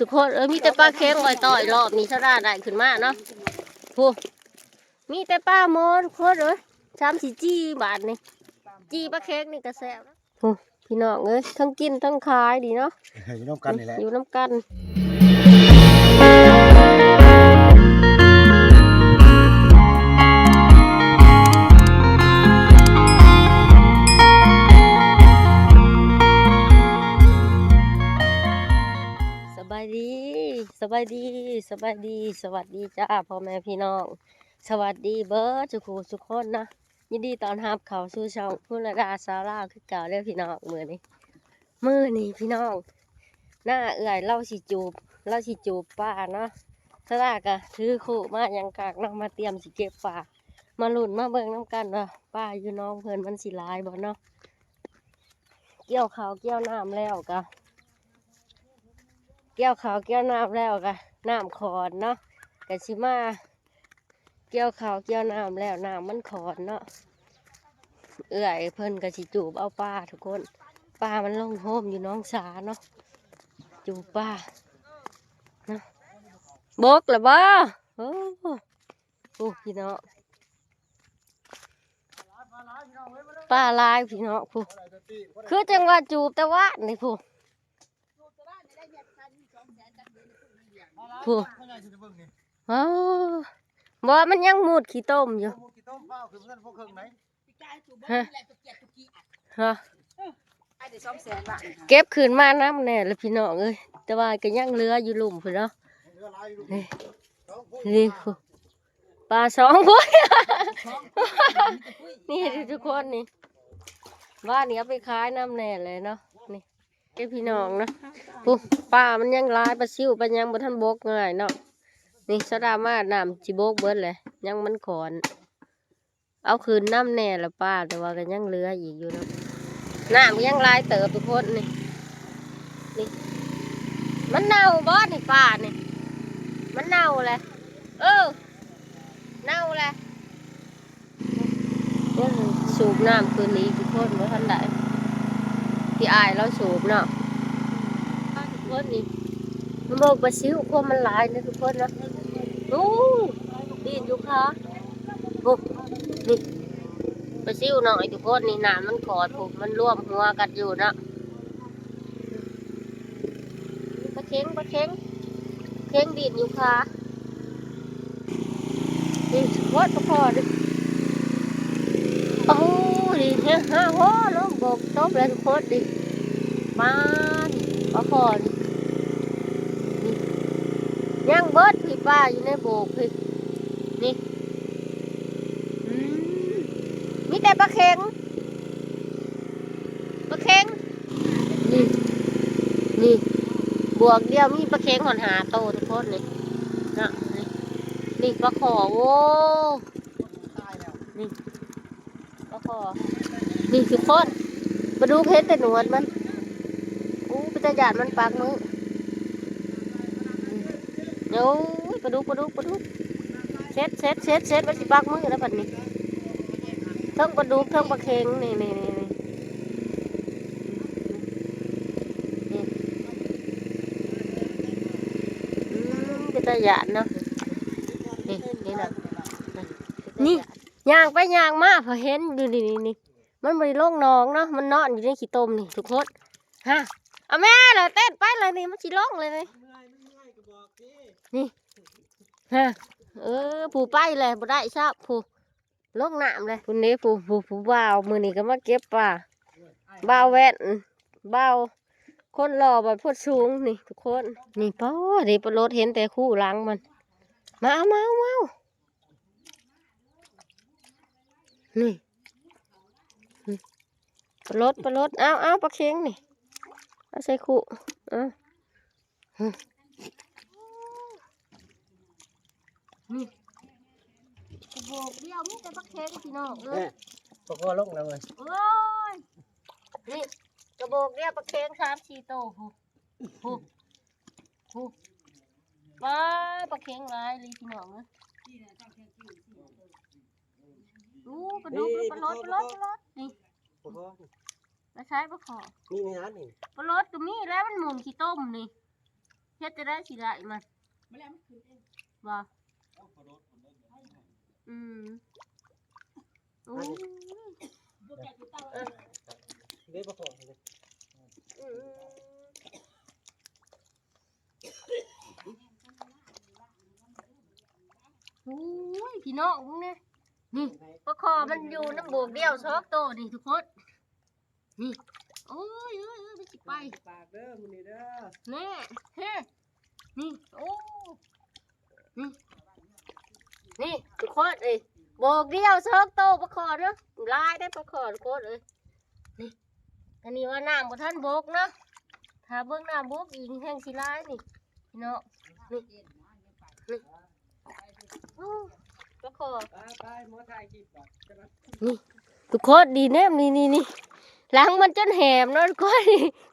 ທຸກຄົນເອີຍ ມີແຕ່ປາເຄັງອອຍຕ້ອຍ ລອບນີ້ສາວດາໄດ້ຂຶ້ນມາເນາະ. ໂອ້ ມີແຕ່ປາໝໍທຸກຄົນເອີຍ. ຊ້ຳຊິຈີ່ບາດນີ້ ຈີ່ປາເຄັງນີ້ກະແຊບ. ໂອ້ ພີ່ນ້ອງເອີຍ ທັງກິນທັງຂາຍດີເນາະ. ຢູ່ນຳກັນນີ້ແຫຼະ ຢູ່ນຳກັນ. ສະບາຍດີ ສະບາຍດີ ສະບາຍດີ ສະຫວັດດີຈ້າ ພໍ່ແມ່ພີ່ນ້ອງ ສະຫວັດດີເບີດສູ່ຜູ້ສູ່ຄົນເນາະ. ຍິນດີຕ້ອນຮັບເຂົ້າສູ່ຊ່ອງພູລະດາສາວລາວຄືເກົ່າເດີພີ່ນ້ອງ. ມື້ນີ້ ມື້ນີ້ພີ່ນ້ອງ ນ້າເອື້ອຍລາວຊິຈູບ ລາວຊິຈູບປາເນາະ. ສາວລາກະຖືຄຸມາຫຍັງຄັກເນາະ ມາຕຽມຊິເກັບປາ. ມາລຸ້ນມາເບິ່ງນຳກັນວ່າປາຢູ່ໜອງເພິ່ນມັນຊິຫຼາຍບໍ່ເນາະ. ກ່ຽວເຂົ້າກ່ຽວນ້ຳແລ້ວກະ ກ່ຽວເຂົ້າກ່ຽວນ້ຳແລ້ວກະ ນ້ຳຂອນເນາະ ກະຊິມາ ກ່ຽວເຂົ້າກ່ຽວນ້ຳແລ້ວ ນ້ຳມັນຂອນເນາະ. ເອື້ອຍເພິ່ນກະຊິຈູບເອົາປາທຸກຄົນ ປາມັນລົງໂຮມຢູ່ໜອງສາເນາະ. ຈູບປາເນາະ ບົກລະບໍ່? ໂອ້ ໂອ້ ພີ່ນ້ອງ ປາຫຼາຍພີ່ນ້ອງ ຜູ້ ຄືຈັ່ງວ່າຈູບແຕ່ວານນີ້ຜູ້ ຜູ້ ອໍ ບໍ່ ມັນຍັງມຸດຂີ້ຕົມຢູ່. ຮະ ຮະ ເກັບຄືນມານຳແດ່ລະພີ່ນ້ອງເອີຍ ແຕ່ວ່າກະຍັງເຫຼືອຢູ່ລຸ່ມພຸ້ນເນາະ. ນີ້ ນີ້ ປາສອງໂອ້ຍ ນີ້ທຸກຄົນນີ້ ວ່ານີ້ເອົາໄປຂາຍນຳແດ່ແຫຼະເນາະ. ນີ້ ເກັບພີ່ນ້ອງເນາະ ຜູ້ ປາມັນຍັງຫຼາຍ ປາຊິວປາຫຍັງບໍ່ທັນບົກງ່າຍເນາະ. ນີ້ ສາວດາມາ ນ້ຳຊິບົກເບິດແຫຼະ ຍັງມັນຂອນ. ເອົາຄືນນຳແດ່ລະປາ ແຕ່ວ່າກະຍັງເຫຼືອອີກຢູ່ເນາະ. ນ້ຳກະຍັງຫຼາຍເຕີບທຸກຄົນນີ້ ນີ້ ມັນເນົ່າບໍ່ນີ້ ປານີ້ ມັນເນົ່າແຫຼະ ເອີ ເນົ່າແຫຼະ. ຍັງສູບນ້ຳຄືນອີກທຸກຄົນ ບໍ່ທັນໄດ້ ພີ່ອ້າຍລາວສູບເນາະ. ທຸກຄົນນີ້ ມາເບິ່ງປາຊິວ ຄວາມມັນຫຼາຍເດີທຸກຄົນເນາະ. ໂອ້ ດີດຢູ່ຄາ ໂອ້ ນີ້ ປາຊິວນ້ອຍທຸກຄົນນີ້ ນ້ຳມັນຂອດ ໂອ້ ມັນລວມຫົວກັນຢູ່ເນາະ. ປາເຄັງ ປາເຄັງ ເຄັງດີດຢູ່ຄາ ນີ້ ໂອ້ຍ ປາຄໍ່ນີ້ ໂອ້ ນີ້ ຮະ ຮະ ໂອ້ ລົງບົກຕົບແລ້ວທຸກຄົນນີ້ ປາ ປາຄໍ່ນີ້ ນີ້ ຍັງເບິດພີ້ ປາຢູ່ໃນໂບກພີ້ ນີ້ ອືມ ມີແຕ່ປາເຄັງ ປາເຄັງ ນີ້ ນີ້ ບວກດຽວມີປາເຄັງຮອດຫ້າໂຕທຸກຄົນນີ້ເນາະ. ນີ້ ນີ້ປາຄໍ່ ໂອ້ ນີ້ປາຄໍ່ ນີ້ທຸກຄົນ ປາດຸກເຫັນແຕ່ໜວດມັນ ໂອ້ ເປັນຕາຢ້ານມັນປາກມື. ໂອ້ຍ ປາດຸກ ປາດຸກ ປາດຸກ ເຊັດ ເຊັດ ເຊັດ ເຊັດ ມັນຊິປາກມືແລ້ວບັດນີ້ ເທິງປາດຸກ ເທິງປາເຄັງ ນີ້ ນີ້ ນີ້ ນີ້ ນີ້ ອືມ ເປັນຕາຢ້ານເນາະ ນີ້ ນີ້ນະ ນີ້ ຍ່າງໄປຍ່າງມາ ພໍເຫັນຢູ່ນີ້ ນີ້ ນີ້ ມັນບໍ່ໄດ້ລົງໜອງເນາະ ມັນນອນຢູ່ໃນຂີ້ຕົມນີ້ທຸກຄົນ. ຮະ ເອົາແມ່ລະ ເຕັ້ນໄປລະນີ້ ມັນຊິລົງລະນີ້ ນີ້ ຮະ ເອີ ຜູ້ໄປແລ້ວ ບໍ່ໄດ້ຊ້ຳ ຜູ້ລົງນ້ຳແລ້ວ ພຸ້ນເດ້ ຜູ້ ຜູ້ ຜູ້ບ່າວ ມື້ນີ້ກະມາເກັບປາ ບ່າວແວ່ນ ບ່າວຄົນຫຼໍ່ ບ່າວໂພນສູງນີ້ທຸກຄົນ. ນີ້ ປາ ເດ້ ປາໂລດ ເຫັນແຕ່ຄູຫຼັງມັນ ມາເອົາ ມາເອົາ ມາເອົາ ນີ້ ປາໂລດ ປາໂລດ ເອົາ ເອົາ ປາເຄັງນີ້ ເອົາໃສ່ຄຸ ເອົາ ນີ້ ກະໂບກດຽວມີແຕ່ປາເຄັງພີ່ນ້ອງເອີຍ ແມ່ ປາຄໍ່ລົງແລ້ວເວີຍ ໂອ້ຍ ນີ້ ກະໂບກດຽວປາເຄັງສາມສີ່ໂຕ ໂຫ ໂຫ ໂຫ ປາ ປາເຄັງຫຼາຍອີ່ຫຼີພີ່ນ້ອງເອີຍ. ໂອ້ ປາດຸກ ນີ້ ປາໂລດ ປາໂລດ ປາໂລດ ປາໂລດ ນີ້ ປາຄໍ່ ໄປໃສປາຄໍ່ ນີ້ ນີ້ ອັນນີ້ ປາໂລດກະມີແລ້ວ ມັນໝຸ່ນຂີ້ຕົມນີ້ ເຮັດຈັ່ງໃດຊິໄດ້ມັນ ບໍ່? ອືມ ໂອ້ຍ ເອີ ເດ້ປາຄອ ອືມ ໂອ້ຍ ພີ່ນ້ອງເບິ່ງແດ່ ນີ້ ປາຄໍມັນຢູ່ນຳໂບກດຽວສອງໂຕນີ້ທຸກຄົນ ນີ້ ໂອ້ຍ ເອີຍ ເອີຍ ມັນຊິໄປ ປາກເດີມື້ນີ້ເດີ ແນ່ ເຮ ນີ້ ໂອ້ ນີ້ ນີ້ທຸກຄົນເອີຍ ໂບກດຽວສອງໂຕປາຄໍເນາະ ຫຼາຍເດ້ປາຄໍທຸກຄົນເອີຍ ນີ້ ອັນນີ້ວ່ານ້ຳບໍ່ທັນບົກເນາະ ຖ້າເບິ່ງນ້ຳບົກອີກແຮ່ງຊິຫຼາຍນີ້ ພີ່ນ້ອງ ນີ້ ນີ້ ໂອ້ ປາຄໍ ໄປໆ ໝໍຖ່າຍຄລິບກ່ອນ ນີ້ ທຸກຄົນ ດີແນມ ນີ້ໆໆ ຫຼັງມັນຈົນແຫບເນາະ ທຸກຄົນ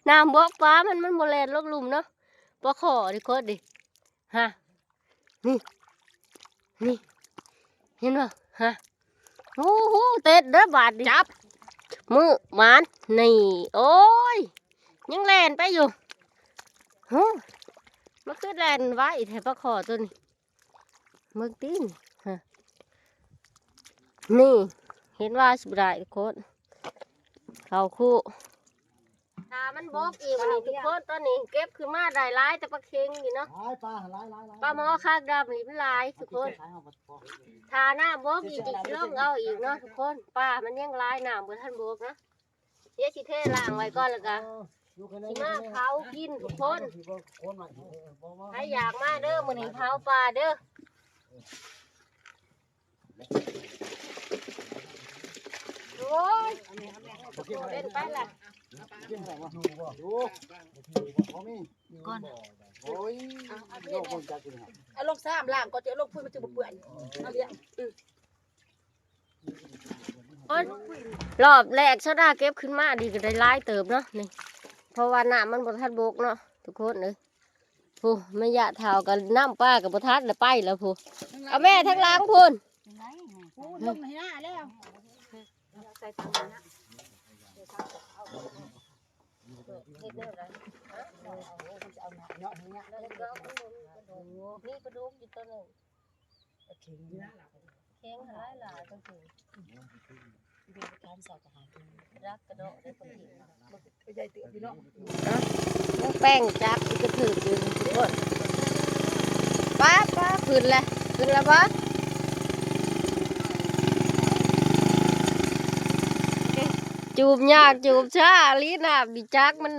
ນ້ຳບົກປາມັນ ມັນບໍ່ແລ່ນລົງລຸ່ມເນາະ ປາຄໍ ທຸກຄົນ ນີ້ ຮະ ນີ້ ນີ້ ເຫັນບໍ່ ຮະ ໂອ້ໂຫ ເຕັດເດີບາດນີ້ ຈັບ ມື້ໝານ ນີ້ ໂອ້ຍ ຍັງແລ່ນໄປຢູ່ ໂຫ ມັນຄືແລ່ນໄວແທ້ປາຄໍໂຕນີ້ ເບິ່ງຕິ ຮະ ນີ້ ເຫັນວ່າຊິບໍ່ໄດ້ທຸກຄົນ ເຂົ້າຄູ່ ຖ້າມັນບົກອີກບັດນີ້ທຸກຄົນ ຕອນນີ້ເກັບຂຶ້ນມາໄດ້ຫຼາຍແຕ່ປາເຄັງນີ້ເນາະ ຫຼາຍປາ ຫຼາຍໆໆ ປາໝໍຄາງດຳນີ້ມັນຫຼາຍທຸກຄົນ ຖ້ານ້ຳບົກອີກ ຊິລົງເອົາອີກເນາະທຸກຄົນ ປາມັນຍັງຫຼາຍ ນ້ຳບໍ່ທັນບົກເນາະ ດຽວຊິເທລ້າງໄວ້ກ່ອນ ແລ້ວກະຊິມາເຜົາກິນທຸກຄົນ ໃຜຢາກມາເດີ ມື້ນີ້ເຜົາປາເດີ ໂອ້ຍ ເປັນໄປລະ ກິນໄດ້ບໍ່? ຢູ່ບໍ່? ບໍ່ມີ ກ່ອນ ໂອ້ຍ ເອົາລົງສາມລ້າງກ່ອນ ຈະເອົາລົງພຸ້ນ ມັນຈະບໍ່ເປື້ອນ ເອົາລ້ຽງ ໂອ້ຍ ລອບແລກຊາວດາເກັບຂຶ້ນມານີ້ກະໄດ້ຫຼາຍເຕີບເນາະນີ້ ເພາະວ່ານ້ຳມັນບໍ່ທັນບົກເນາະທຸກຄົນເອີຍ ຜູ້ ແມ່ຍາເຖົ້າກະນ້ຳປາກະບໍ່ທັນ ໄດ້ໄປແລ້ວຜູ້ ເອົາແມ່ທາງຫຼັງພຸ້ນ ພຸ້ນລົງໃຫ້ໜ້າແລ້ວ ໃສ່ຖັງນີ້ນະ ເຮັດແນວໃດ ເອົາເນາະ ເອົາເນາະ ມີປາດຸກຢູ່ໂຕໜຶ່ງ ເຄັງ ເຄັງຫຼາຍໆ ເປັນການສອດຫາກິນ ລັກກະເດາະໄດ້ປາເຄັງ ໃຫຍ່ເຕີບຢູ່ເນາະ ແປ້ງຈັກອີກກະຖືກຢູ່ທຸກຄົນ ປາ ປາ ຂຶ້ນແລ້ວ ຂຶ້ນແລ້ວບໍ່? ຈູບຍາກຈູບຊ້າອີ່ຫຼີ ນ້ຳນີ້ຈັກມັນ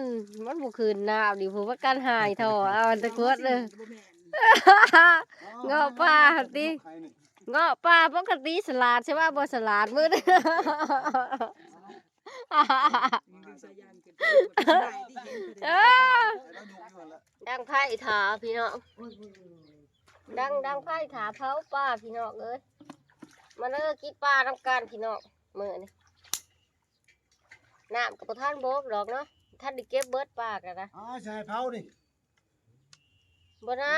ມັນບໍ່ຂຶ້ນ ນ້ຳນີ້ ຜູ້ປະກັນຫາຍທໍ່ເອົາ ອັນຕະກົດເດີ ເງາະປ່າຫັ້ນຕິ ເງາະປ່າປົກກະຕິສະຫຼາດ ໃຊ່ວ່າບໍ່ສະຫຼາດມື້ນີ້ ເອີ ດັງໄຟຖ້າພີ່ນ້ອງ ດັງ ດັງໄຟຖ້າເຜົາປາພີ່ນ້ອງເອີຍ ມາເດີກິນປານຳກັນພີ່ນ້ອງ ມື້ນີ້ ນ້ຳກະບໍ່ທັນບົກດອກເນາະ ທັນໄດ້ເກັບເບິດປາກະນະ ອ້າວ ຊິໃຫ້ເຜົານີ້ ບໍ່ນາ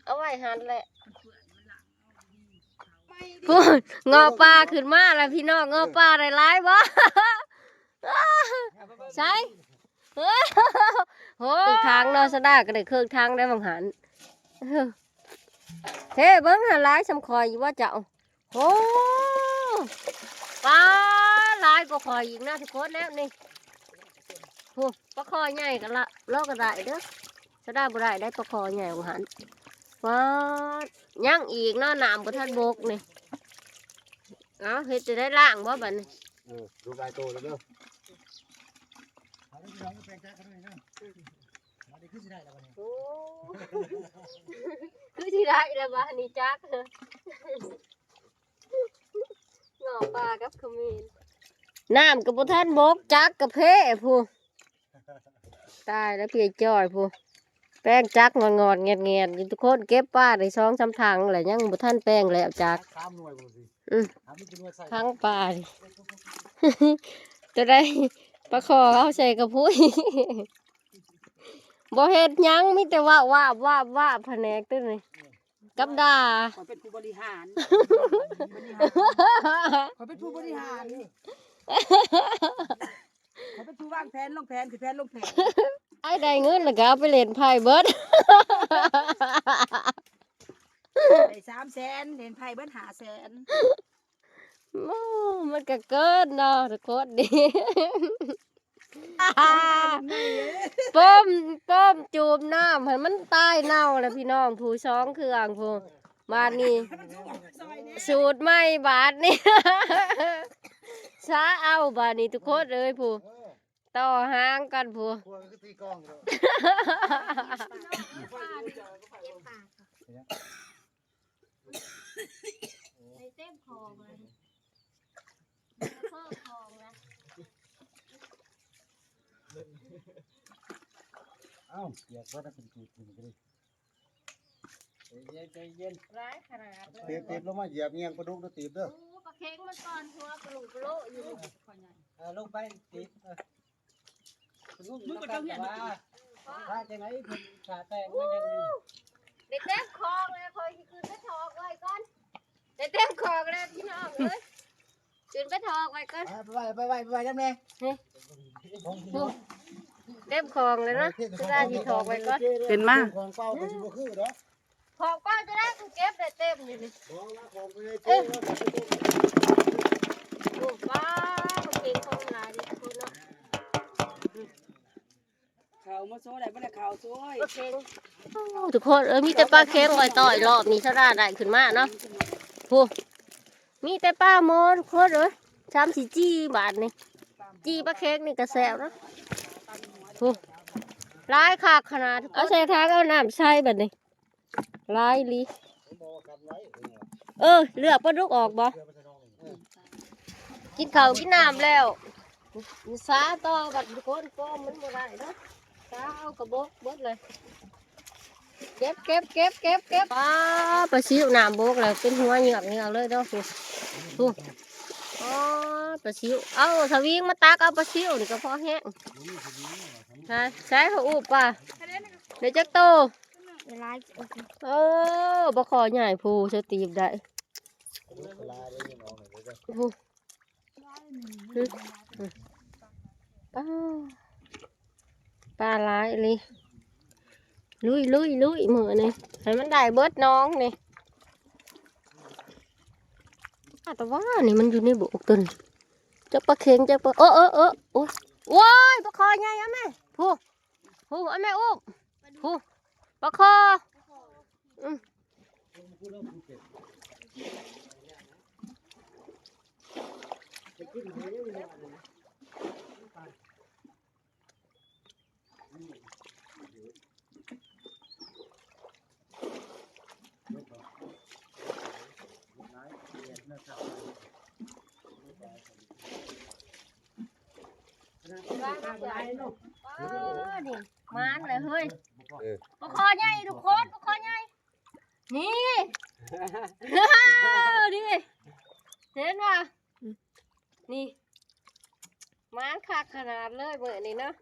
ເອົາໄວ້ຫັ້ນແຫຼະ ພຸ້ນ ເງາະປ່າຂຶ້ນມາແລ້ວພີ່ນ້ອງ ເງາະປ່າໄດ້ຫຼາຍບໍ່? ໃສ ໂອ້ ເຄິ່ງຖັງເນາະ ສະດາກະໄດ້ເຄິ່ງຖັງໄດ້ຫວ່າງຫັ້ນ ເທເບິ່ງຫັ້ນ ຫຼາຍສ່ຳຂ້ອຍຢູ່ບໍ່ເຈົ້າ? ໂອ້ ປາຫຼາຍກວ່າຂ້ອຍອີກນະທຸກຄົນແລ້ວນີ້ ໂອ້ ປາຄໍໃຫຍ່ກະລະ ລາວກະໄດ້ເດີ ສະດາບໍ່ໄດ້ໄດ໋ ປາຄໍໃຫຍ່ຫວ່າງຫັ້ນ ປາ ຍັງອີກເນາະ ນ້ຳບໍ່ທັນບົກນີ້ ເອົາ ເຮັດຈັ່ງໃດ ລ້າງບໍ່ບັດນີ້? ເອີ ລູກຫຼາຍໂຕແລ້ວເດີ ເອົາເດີ ພີ່ນ້ອງ ແປງຈັກກັນເດີ ໂອ້ ຄືຊິໄດ້ແລ້ວບາດນີ້ຈັກ ເງາະປ່າກັບຂະເໝນ ນ້ຳກະບໍ່ທັນບົກ ຈັກກະເພພຸ້ນ ຕາຍແລ້ວ ເພຈ້ອຍພຸ້ນ ແປງຈັກງອດໆແງດໆຢູ່ ທຸກຄົນ ເກັບປາໄດ້ສອງສາມຖັງແລ້ວ ຍັງບໍ່ທັນແປງແລ້ວຈັກ ສາມໜ່ວຍພຸ້ນ ອື ຖັງປານີ້ ໂຕໃດ ປາຄໍເອົາໃສ່ກະພຸ້ຍ ບໍ່ເຮັດຫຍັງ ມີແຕ່ວາບໆໆ ພະແນກໂຕນີ້ ກັບດາ ຂ້ອຍເປັນຜູ້ບໍລິຫານ ບໍລິຫານ ຂ້ອຍເປັນຜູ້ບໍລິຫານ ຂ້ອຍເປັນຜູ້ວາງແຜນ ລົງແຜນ ຂຶ້ນແຜນ ລົງແຜນ ໄອ້ໄດ້ເງິນແລ້ວກໍເອົາໄປຫຼິ້ນໄພ້ເບິດ ໄດ້ສາມແສນ ຫຼິ້ນໄພ້ເບິດຫ້າແສນ ໂອ້ ມັນກໍເກີນເນາະທຸກຄົນນີ້ ປ້ອມ ປ້ອມຈູມນ້ຳໃຫ້ມັນຕາຍເນົ່າແລ້ວພີ່ນ້ອງ ຜູ້ສອງເຄື່ອງຜູ້ ບາດນີ້ ສູດໃໝ່ບາດນີ້ ຊາເອົາບາດນີ້ທຸກຄົນເອີຍຜູ້ ຕໍ່ຫາງກັນຜູ້ ຄົວຄືຕີກ້ອງຢູ່ ໃນເຕັມຄອງເລີຍ ເພີ່ມຄອງນະ ເອົ້າ ປຽກເບິດ ເປັນກີບກິນກໍດີ ໃຈເຢັນ ໃຈເຢັນ ຫຼາຍຂະໜາດເລີຍ ຕີບ ຕີບລົງມາຢຽບງຽງປາດຸກເດີ ຕີບເດີ ໂອ້ ປາເຄັງມັນກ່ອນ ຫົວປະໂຫຼປະໂຫຼຢູ່ ເອີ ລົງໄປຕີບ ເອີ ມຶງກໍເຈົ້າເຮັດ ວ່າ ວ່າຈັ່ງໃດເພິ່ນຖ້າແຕ່ງມັນຍັງມີ ໄດ້ເຕັມຄອງແລ້ວ ຂ້ອຍຊິຂຶ້ນໄປຖອກໄວ້ກ່ອນ ໄດ້ເຕັມຄອງແລ້ວພີ່ນ້ອງເອີຍ ຂຶ້ນໄປຖອກໄວ້ກ່ອນ ໄປ ໄປ ໄປ ໄປນຳແດ່ ນີ້ ເຕັມຄອງແລ້ວເນາະ ເວລາຊິຖອກໄວ້ກ່ອນ ຂຶ້ນມາ ຂອງເກົ່າກໍຊິບໍ່ຄືດອກ ຂອງເປົ່າຈະໄດ້ຄືເກັບໄດ້ເຕັມຢູ່ນີ້ ເອີ ໂອ້ ວ້າວ ເກັ່ງຂອງຫຼາຍເດ້ທຸກຄົນເນາະ ເຂົ້າມາໂຊໄດ້ບໍ່ໄດ້ເຂົ້າໂຊຍ ໂອ້ ທຸກຄົນເອີຍ ມີແຕ່ປາເຄັງອອຍຕ້ອຍ ລອບນີ້ສາລາໄດ້ຂຶ້ນມາເນາະ ໂອ້ ມີແຕ່ປາໝໍທຸກຄົນເອີຍ ຊຳຊິຈີ່ບາດນີ້ ຈີ່ປາເຄັງນີ້ກໍແຊບເນາະ ໂອ້ ຫຼາຍຄັກຂະໜາດ ເອົາໃສ່ຖັງ ເອົານ້ຳໃສ່ບາດນີ້ ຫຼາຍອີ່ຫຼີ ເອີ ເລືອກປາດຸກອອກບໍ່? ກິນເຂົ້າກິນນ້ຳແລ້ວ ສາຕໍ່ບັດຄົນ ປ້ອມມັນບໍ່ໄດ້ເນາະ ສາເອົາກະບົກເບິດເລີຍ ເກັບ ເກັບ ເກັບ ເກັບ ເກັບ ປາ ປາຊິວນ້ຳບົກແລ້ວ ເປັນຫົວເຍືອກເຍືອກເລີຍເນາະ ພຸ້ນ ພຸ້ນ ປາ ປາຊິວ ເອົາສະວິງມາຕັກເອົາປາຊິວນີ້ກໍພໍແຮງ ໃສ່ ໃສ່ເຂົາອຸບປາ ໄດ້ຈັກໂຕ? ຫຼາຍ ໂອ້ ບໍ່ຂໍໃຫຍ່ ຜູ້ສະຕີບໄດ້ ໂອ້ ປາ ປາຫຼາຍອີ່ຫຼີ ລຸຍ ລຸຍ ລຸຍ ມື້ນີ້ ໃຫ້ມັນໄດ້ເບິດໜອງນີ້ ແຕ່ວ່ານີ້ມັນຢູ່ໃນໂບກຕົວນີ້ ຈັກປາເຂັງ ຈັກປາ ເອີ ເອີ ເອີ ໂອ້ຍ ໂອ້ຍ ປາຄໍໃຫຍ່ ເອົາແມ່ ຜູ້ ຜູ້ ເອົາແມ່ອຸ້ມ ຜູ້ ປາຄໍ ອືມ ເອີ ນີ້ ມານເລີຍເຮີ້ຍ ເອີ ປາຄໍໃຫຍ່ທຸກຄົນ ປາຄໍໃຫຍ່ ນີ້ ນີ້ ເຫັນບໍ່? ນີ້ ມານຄັກຂະໜາດເລີຍມື້ນີ້ເນາະ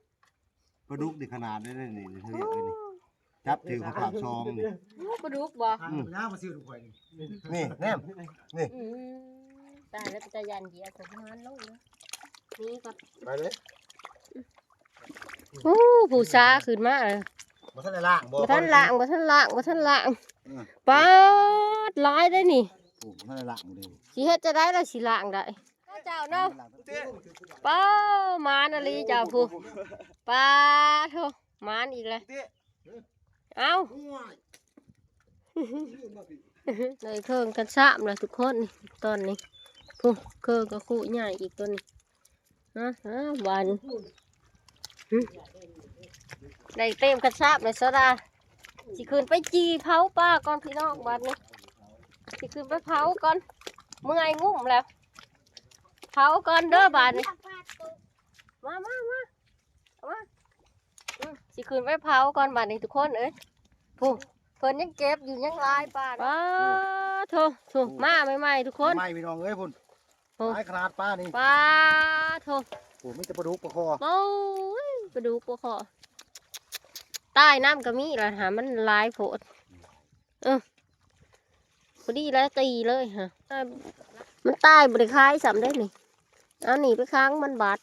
ປາດຸກນີ້ຂະໜາດເດ້ນີ້ ນີ້ ນີ້ ຈັບຖືກຂາບຊອງນີ້ ໂອ້ ປາດຸກບໍ່? ອືມ ນ້ຳມາຊື້ນຳຂ້ອຍນີ້ ນີ້ ແນມ ນີ້ ອືມ ຕາຍແລ້ວ ເປັນຕາຢ້ານຢຽບ ມານລົງເນາະ ນີ້ກໍ ໄປເລີຍ ໂອ້ ຜູ້ສາຂຶ້ນມາ ບໍ່ທັນໄດ້ລ້າງບໍ່? ບໍ່ທັນລ້າງ ບໍ່ທັນລ້າງ ບໍ່ທັນລ້າງ ອືມ ປາດ ຫຼາຍເດ້ນີ້ ໂອ້ ບໍ່ທັນໄດ້ລ້າງເດ້ ຊິເຮັດຈັ່ງໃດລະຊິລ້າງໄດ້ ເຈົ້າເນາະ ປ້າ ມານອີ່ຫຼີເຈົ້າຜູ້ ປາໂທ ມານອີກແລ້ວ ເອົ້າ ໄດ້ເຄິ່ງກັນຊາມແລ້ວທຸກຄົນ ນີ້ ຕອນນີ້ ຜູ້ ເຄິ່ງກໍຄຸໃຫຍ່ອີກຕົວນີ້ ຮະ ຮະ ບາດນີ້ ຫຶ ໄດ້ເຕັມກະຊາບເລີຍສາລາ ຊິຂຶ້ນໄປຈີ່ເຜົາປາກ່ອນພີ່ນ້ອງ ບາດນີ້ ຊິຂຶ້ນໄປເຜົາກ່ອນ ເມື່ອຍງຸ້ມແລ້ວ ເຜົາກ່ອນເດີບາດນີ້ ມາ ມາ ມາ ເອົາມາ ອື ຊິຂຶ້ນໄປເຜົາກ່ອນບາດນີ້ທຸກຄົນເອີຍ ຜູ້ ເພິ່ນຍັງເກັບຢູ່ ຍັງຫຼາຍປານະ ປາໂທ ໂທ ມາໃໝ່ໆ ທຸກຄົນ ໃໝ່ພີ່ນ້ອງເອີຍ ພຸ້ນ ໂອ້ ຫຼາຍຂະໜາດປານີ້ ປາໂທ ໂອ້ ມີແຕ່ປາດຸກປາຄໍ ໂອ້ຍ ປາດຸກປາຄໍ ຕາຍນຳກໍມີລະຫາ ມັນຫຼາຍໂພດ ເອີ ພໍດີແລ້ວ ຕີເລີຍຫະ ມັນຕາຍບໍ່ໄດ້ຂາຍຊ້ຳເດ້ນີ້ ເອົາໜີໄປຂັງມັນບາດ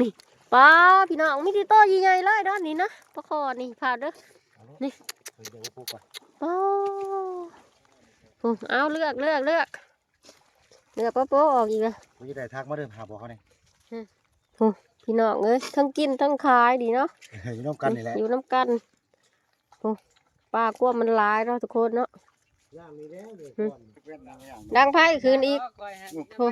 ນີ້ ປາ ພີ່ນ້ອງ ມີແຕ່ໂຕໃຫຍ່ໆເລີຍເດີນີ້ນະ ປາຄໍ່ນີ້ ພາເດີ ນີ້ ເບິ່ງປູກກ່ອນ ໂອ້ ເອົາ ເລືອກ ເລືອກ ເລືອກ ເລືອກປາໂປ້ອອກອີກລະ ບໍ່ໄດ້ທັກມາເດີ ຫາບໍ່ເຂົານີ້ ໂອ້ ພີ່ນ້ອງເອີຍ ທັງກິນທັງຂາຍດີເນາະ ຢູ່ນຳກັນນີ້ແຫຼະ ຢູ່ນຳກັນ ໂອ້ ປາກວມມັນຫຼາຍເນາະທຸກຄົນເນາະ ອືມ ດັງໄຟຂຶ້ນອີກ ໂອ້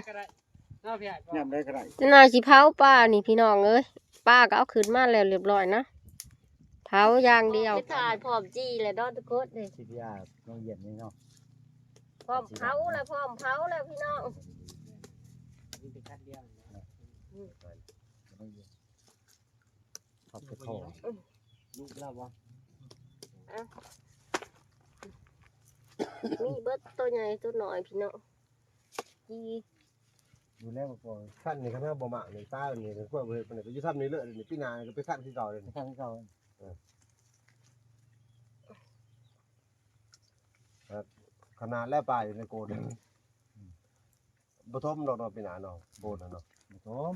ຍາມໃດກໍໄດ້ ຈະໜ້າຊິເຜົາປານີ້ພີ່ນ້ອງເອີຍ ປາກໍເອົາຂຶ້ນມາແລ້ວລຽບລ້ອຍນະ ເຜົາຢ່າງດຽວ ໄປຖ່າຍພ້ອມຈີ່ແຫຼະເນາະທຸກຄົນເອີຍ ຊິເພຍນ້ອງຢ້ຽມນີ້ເນາະ ພ້ອມເຜົາແລ້ວ ພ້ອມເຜົາແລ້ວພີ່ນ້ອງ ມີແຕ່ຄັນດຽວ ອືມ ຂອບໃຈພໍ່ ລູກລາວບໍ່ ອ່ະ ມີເບິດ ໂຕໃຫຍ່ໂຕນ້ອຍພີ່ນ້ອງ ຈີ່ ຢູ່ແລ້ວບໍ່ພໍ ຄັນນີ້ຄັນເຮົາບໍ່ໝາກນີ້ ຕານີ້ ພວກເພິ່ນກໍຢູ່ຊ່ຳນີ້ເລີຍ ນີ້ປີໜ້າກໍໄປຄັນຄືເກົ່າເລີຍ ໄປຄັນຄືເກົ່າ ເອີ ຂະໜາດແລ້ວປາຢູ່ໃນໂກນ ອືມ ບໍ່ຖົມດອກເນາະ ປີໜ້າເນາະ ໂກນນະເນາະ ບໍ່ຖົມ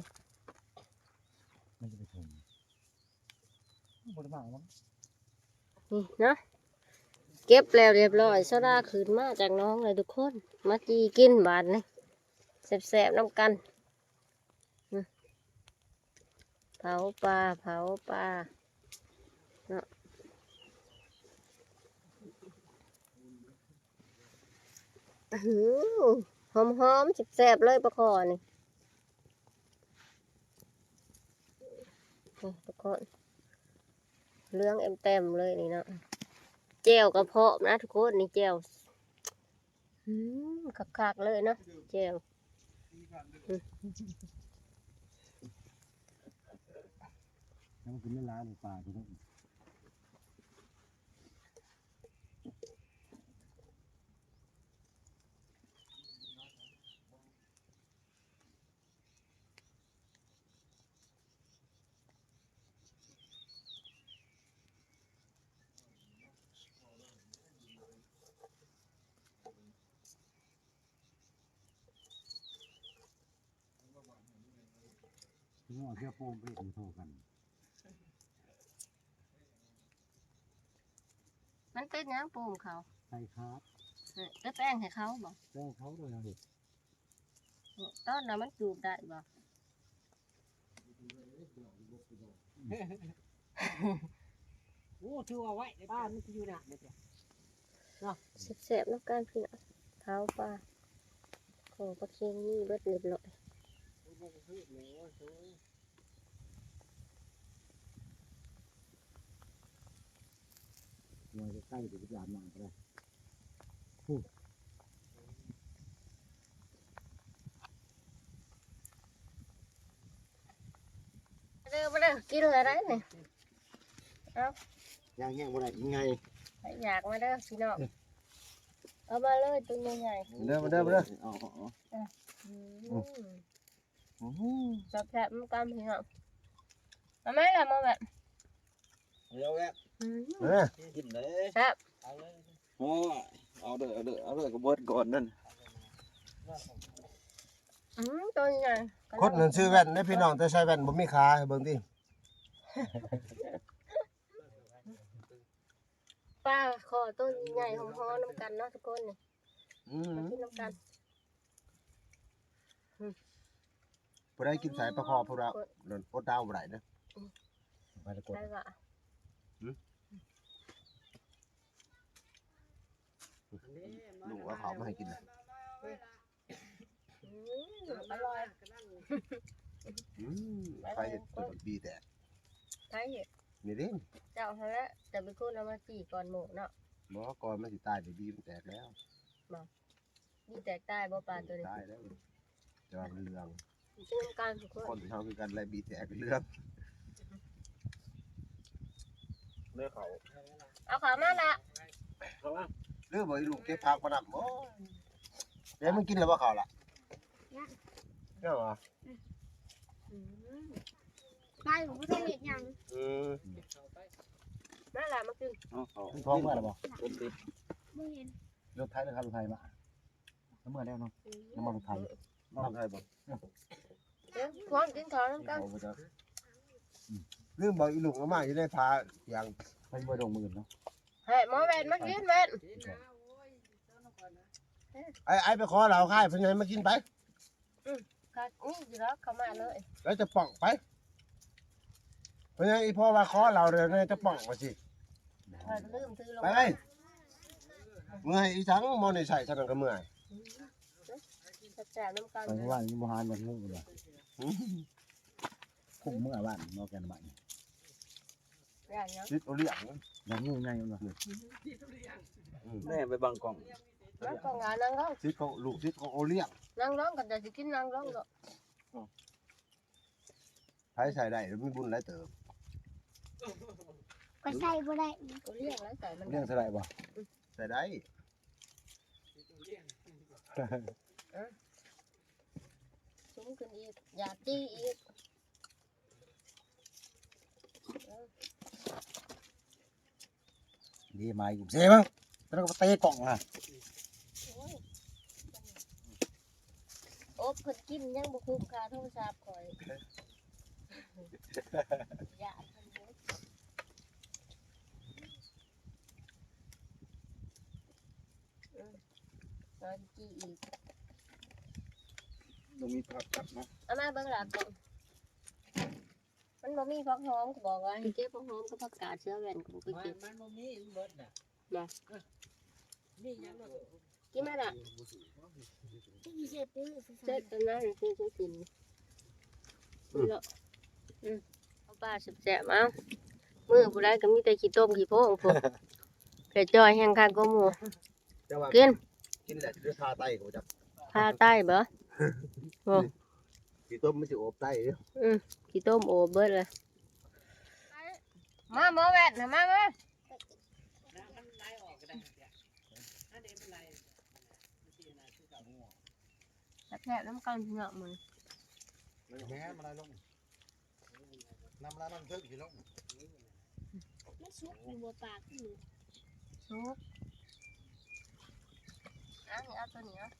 ມັນຈະໄປຖົມ ບໍ່ໄດ້ມາຫຍັງ ນີ້ເນາະ ເກັບແລ້ວລຽບລ້ອຍ ສາວດາຂຶ້ນມາຈາກໜອງແລ້ວທຸກຄົນ ມາຈີ່ກິນບາດນີ້ ແຊບໆນຳກັນ ອືມ ເຜົາປາ ເຜົາປາເນາະ ອືມ ຫອມໆ ແຊບໆເລີຍປາຄໍ່ນີ້ ນີ້ທຸກຄົນ ເຫຼືອງແອມແຕ້ມເລີຍນີ້ເນາະ ແຈ່ວກໍພ້ອມນະທຸກຄົນ ນີ້ແຈ່ວ ອືມ ຄັກໆເລີຍເນາະ ແຈ່ວ ອືມ ແລ້ວມັນກິນໄດ້ຫຼາຍເລີຍປາຕົວນີ້ ພີ່ນ້ອງເສືອໂປ່ງໄປເຮັດໃຫ້ເທົ່າກັນ ມັນເປັນຫຍັງໂປ່ງເຂົາ ໃສ່ຂາດ ເອີ ໄປແປງໃຫ້ເຂົາບໍ່ ແປງເຂົາໂດຍເຮົາເຮັດ ຕອນນັ້ນມັນຈູບໄດ້ບໍ່? ໂອ້ ຖືວ່າໄວເດ້ ປາ ມັນຊິຢູ່ນານເດ້ ເນາະ ແຊບໆນຳກັນພີ່ນ້ອງ ເຜົາປາ ຂອງປາເຄັງມີເບິດລຽບລ້ອຍ. ໜ່ວຍໃກ້ໆ ເດີ ໄປອາບນ້ຳກໍໄດ້ ມາເດີ ມາເດີ ກິນແລ້ວໄດ໋ນີ້ ເອົາ ຍ່າງແຮງບໍ່ໄດ້ ມັນໃຫຍ່ ໃຜຢາກມາເດີພີ່ນ້ອງ ເອົາມາເລີຍ ໂຕໃຫຍ່ໆ ມາເດີ ມາເດີ ມາເດີ ເອົາ ເອົາ ເອົາ ອືມ ອືມ ແຊບໆນຳກັນພີ່ນ້ອງ ເອົາໄໝລະ ມາແບບ ເອົາແບບ ອືມ ເອີ ກິນເລີຍ ແຊບ ເອົາເລີຍ ໂອ້ຍ ເອົາເດີ ເອົາເດີ ເອົາເລີຍ ກໍເບິດກ່ອນນັ້ນ ອືມ ໂຕໃຫຍ່ ຄົນນັ້ນຊື້ແວ່ນເດ້ພີ່ນ້ອງ ແຕ່ໃສ່ແວ່ນບໍ່ມີຂາ ໃຫ້ເບິ່ງຕິ ປາຄໍ່ໂຕໃຫຍ່ຫອມໆນຳກັນເນາະທຸກຄົນນີ້ ອືມ ມາກິນນຳກັນ ອືມ ຜູ້ໃດກິນສາຍປາຄໍ່ ຜູ້ນັ້ນອົດດາວບໍ່ໄດ້ເດີ ອືມ ໄປແລ້ວກົດ ໄດ້ລະ ຫືມ ລຸງເອົາເຂົ້າມາໃຫ້ກິນນະ ອືມ ອືມ ອະລ່ອຍ ອືມ ໃຜເຮັດ ຈົນບີແຕກ ໃຜເຮັດ ນີ້ເດ້ ເຈົ້າຫັ້ນແຫຼະ ເຈົ້າເປັນຄົນເອົາມາຈີ່ກ່ອນໝູ່ເນາະ ບໍ່ ກ່ອນມັນຊິຕາຍນີ້ ບີມັນແຕກແລ້ວ ບໍ່ ບີແຕກຕາຍບໍ່ປາໂຕນີ້ ຕາຍແລ້ວ ແຕ່ວ່າມັນເຫຼືອງ ກິນນຳກັນທຸກຄົນ ຄົນເຮົາຄືກັນແຫຼະ ບີແຕກເຫຼືອງ ເລືອກເຂົ້າ ເອົາເຂົ້າມາລະ ເຂົ້າມາ ຫຼືບໍ່ອີ່ລຸງເກັບຜັກມານຳ ໂອ້ຍ ແລ້ວມຶງກິນແລ້ວບໍ່ເຂົ້າລະ ຍັງ ຍັງຫວາ ອືມ ໄປບໍ່ໄດ້ເຮັດຫຍັງ ເອີ ມາລະມາກິນ ເອົາເຂົ້າ ບໍ່ເຫັນ ລົດໄຖ ລົດໄຖມາ ເມື່ອແລ້ວເນາະ ອືມ ນ້ຳມັນລົດໄຖ ນ້ຳມັນລົດໄຖບໍ່ ເອີ ພວກກິນເຂົ້ານຳກັນ ເຂົ້າບໍ່ຈັກ ລືມບອກ ອີລຸງເອົາມາຢູ່ໃນຜ້າຕຽງ ເພິ່ນບໍ່ລົງມື້ເນາະ. ໃຫ້ໝໍແວ່ນມາກິນແວ່ນ ໄອ້ ໄອ້ໄປຂໍເຫຼົ້າຂາຍເພິ່ນໃຫ້ມາກິນໄປ. ອືມ ກໍນີ້ຢູ່ດອກ ເຂົ້າມາເລີຍ ແລ້ວຈະປ້ອງໄປ ເພິ່ນໃຫ້ອີພໍ່ວ່າຂໍເຫຼົ້າເດີ ແລ້ວຈະປ້ອງວ່າຊິ ຂ້ອຍກໍລືມຖືລົງ ໄປ ໄປ ເມື່ອຍອີຫຍັງ ໝໍນີ້ໃຊ້ເທົ່ານັ້ນກໍເມື່ອຍ ແຊບໆນຳກັນ ໄປວານນີ້ບໍ່ຫາຫຍັງງູເລີຍ ຫືມ ຄຸມເມື່ອວານໝໍແກ່ນບ້ານ ຢ້ານຫຍັງ ຕິດໂອລ້ຽງ ຍັງງູໃຫຍ່ຢູ່ນະ ອືມ ແມ່ໄປບັງກ້ອງ ບັງກ້ອງ ອ່າ ນັ່ງລົງ ຕິດຂອງ ລູກຕິດຂອງໂອລ້ຽງ ນັ່ງລົງ ຄັນຈະຊິກິນນັ່ງລົງໂລດ ໃຜໃສ່ໄດ້ ມີບຸນຫຼາຍເຕີບ ຂ້ອຍໃສ່ບໍ່ໄດ້ ໂອລ້ຽງຫຼາຍໃສ່ມັນ ລ້ຽງໃສ່ໄດ້ບໍ່? ໃສ່ໄດ້ ເອີ ສູງຂຶ້ນອີກ ຢາກຕີອີກ ເອີ ດີມາຢູ່ເຊເບິ່ງ ແລ້ວກໍເຕະກ້ອງນະ ໂອ້ຍ ອົບເພິ່ນກິນຍັງບໍ່ຄຸ້ມຄ່າໂທລະສັບຂ້ອຍ ຢ້ານເພິ່ນເດ້ ເອີ ຕອນຈີອີກ ບໍ່ມີພາບຕັດເນາະ ເອົາມາເບິ່ງລະກ່ອນ ມັນບໍ່ມີຜັກຫອມ ກໍບອກວ່າໃຫ້ເກັບຜັກຫອມກັບຜັກກາດ ເສືອແວ່ນກໍບໍ່ໄປເກັບ ມັນ ມັນບໍ່ມີ ມັນເບິດນະ ບໍ່ ເອີ ມີຫຍັງລະ ກິນມາລະ ເສັດແລ້ວນະ ຄືຊິກິນ ອືມ ເນາະ ອືມ ເອົາປາແຊບໆ ເອົາ ມື້ຜູ້ໃດກໍມີແຕ່ຂີ້ຕົມຂີ້ໂພງພຸ້ນ ແກ່ຈ່ອຍແຮງຄັກກວ່າໝູ່ ແຕ່ວ່າ ກິນ ກິນແລ້ວຊິຄາໄຕກໍບໍ່ຈັກ ຄາໄຕບໍ່? ໂອ້ ຂີ້ຕົມມັນຊິໂອບໄຕເດ້ ອືມ ຂີ້ຕົມໂອບເບິດເລີຍ ມາໝໍແວ່ນນະ ມາ ມາ ແຊບໆນຳກັນພີ່ນ້ອງມື້ນີ້ ແມ່ນ ມັນໄຫຼລົງ ນ້ຳລະນ້ຳເທິງຊິລົງ ມັນສຸກຢູ່ບໍ່ປາກນີ້ ສຸກ ເອົານີ້ ເອົາຕົວນີ້ເອົາ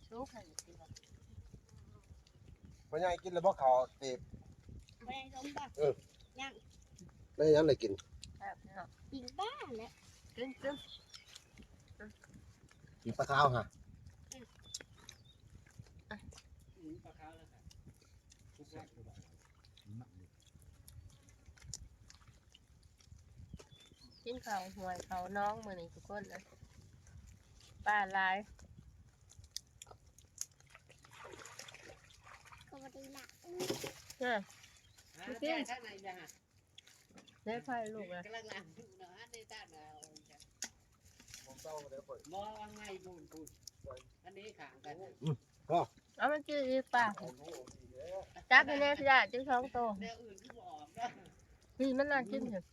ສຸກໃຫ້ກິນ ພໍ່ໃຫຍ່ກິນແລ້ວບໍ່ເຂົ້າຕີບ ບໍ່ໄດ້ລົງບໍ່? ເອີ ຍັງ ໄດ້ຫຍັງໄດ້ກິນ ແຊບເນາະ ກິນປາແຫຼະ ກິນ ກິນ ກິນປາຂາວຫະ ກິນເຂົ້າຫ້ວຍເຂົ້າໜອງມື້ນີ້ທຸກຄົນເອີຍ ປາຫຼາຍ ກໍບໍ່ໄດ້ລະ ເອີ ໄດ້ໄຟລູກລະ ກຳລັງລ້າງຢູ່ເນາະ ອັນນີ້ຕາກເອົາ ຂອງເກົ່າເດ້ຂ້ອຍ ບໍ່ວາງໃໝ່ພຸ້ນ ພຸ້ນ ອັນນີ້ຂ້າງກັນ ພໍ ເອົາມາກິນອີກປາ ຈັບໃຫ້ແດ່ຊິໄດ້ຈັກສອງໂຕ ແນວອື່ນຄືບໍ່ອອກເນາະ ນີ້ມັນນັ່ງກິນຢູ່ ໄ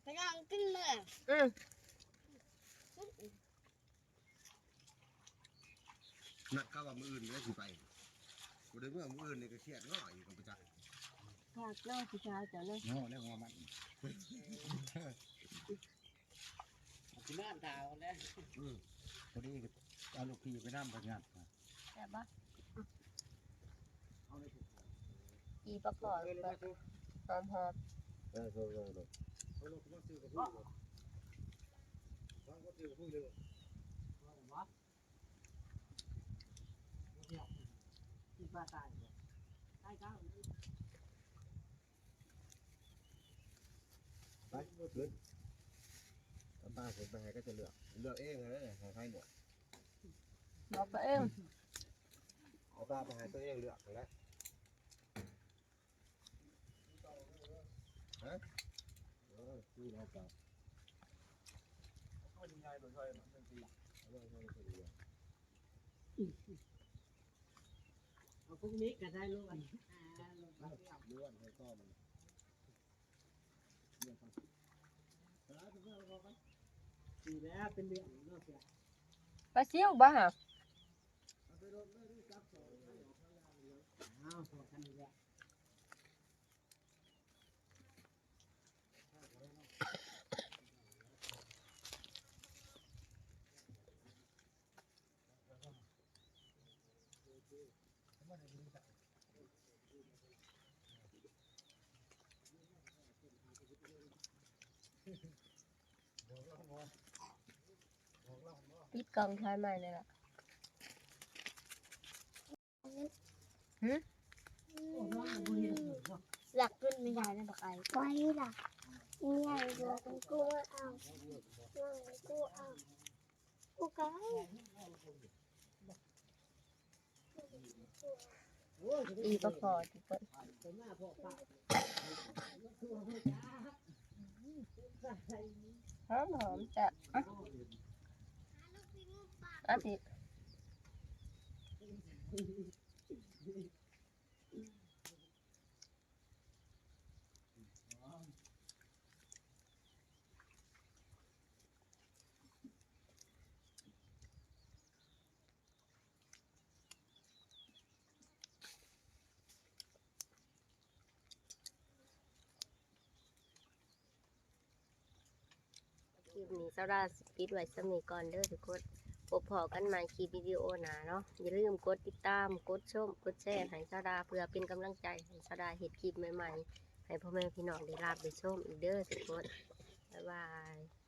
ປນອນກິນເມືອ ອືມ ນັດເຂົາວ່າມື້ອື່ນເດີຊິໄປ ບໍ່ໄດ້ເມືອມື້ອື່ນນີ້ກໍຄຽດງໍ້ອີກກໍບໍ່ຈັກ ພາກເນາະຜູ້ຊາຍເຈົ້າເນາະ ງໍ້ແລ້ວງໍ້ມັນ ຊິນອນຖ້າແລ້ວ ອືມ ພໍດີກໍເອົາລູກພີ່ໄປນຳ ໄປງານ ແຊບບໍ່? ຈີ່ປາຄໍ່ ຫອມໆ ເອີ ເອີ ເອີ ເອີ ກິນປາຕາຍບໍ່? ຕາຍເຈົ້າ ໄປ ຂຶ້ນ ເອົາປາຂຶ້ນໄປໃຫ້ເຂົາເຈົ້າເລືອກ ເລືອກເອງເລີຍ ໃຫ້ໃຜເລືອກ ບອກຕົວເອງ ເອົາປາໄປໃຫ້ຕົວເອງເລືອກຫັ້ນແຫຼະ ຮະ ເອີ ຄືແລ້ວກໍ ເອົາພວກນີ້ກໍໄດ້ລົງອັນ ອ່າ ລົງ ເລື່ອນໃຫ້ຕໍ່ມັນ ປາຊິວບໍ່ຫະ? ເ ປິດກ້ອງຖອຍມາແດ່ລະ. ຫຶ? ຢາກກິນແມ່ຍາຍນະບັກໄອ. ໄປລະ ແມ່ຍາຍບໍ່ ກູເອົາ ກູເອົາ ກູກະ ອີ່ບໍ່ພໍຕິເພິ່ນ ຫອມໆ ແຊບ ອະ ອະຕິ. ຄລິບນີ້ສາວດາຊິປິດໄວ້ສ່ຳນີ້ກ່ອນເດີທຸກຄົນ. ພົບພໍ້ກັນໃໝ່ຄລິບວິດີໂອໜ້າເນາະ. ຢ່າລືມກົດຕິດຕາມ, ກົດຊົມ, ກົດແຊໃຫ້ສາວດາ ເພື່ອເປັນກຳລັງໃຈໃຫ້ສາວດາເຮັດຄລິບໃໝ່ໆ ໃຫ້ພໍ່ແມ່ພີ່ນ້ອງໄດ້ຮັບໄດ້ຊົມອີກເດີທຸກຄົນ. ບາຍບາຍ.